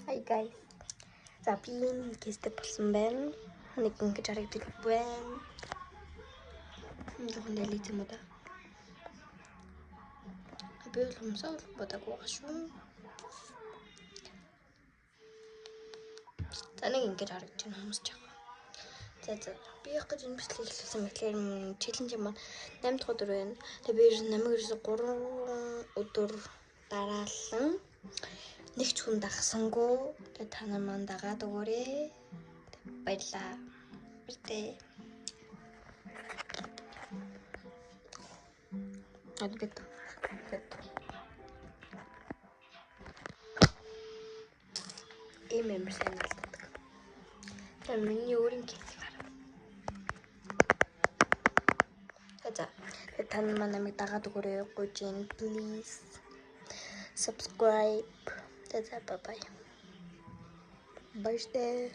Hi guys. За би энэ кейстэй болсон байна. Нэг ингэж харагддаг байна. Жоохон дэлгэж юм уу да. Би бол хүмүүсээ бол бодоагүй байгаа шүү. За нэг ингэж харагдаж байна хүмүүс ч яг. За за би яг гэж энэ бичлэг эхлүүлсэн мэтлэр челленж юм маань 8 дахь өдөр байна. Тэгээ би ер нь намайг ерөөсө 3 өдөр дараалан нэг ч хүн дагсангүй. Тэгээ та нар маань дагаад өгөөрэй. Баярлаа. Баяртай. Адгэт. Гэт. Ийм амар сайн алддаг. Тэр миний өөрийн кейсийг харав. За. Тэгээ та нар маань намайг дагаад өгөөрэй гуйж гин please. Subscribe. За за bye bye. Баяртай.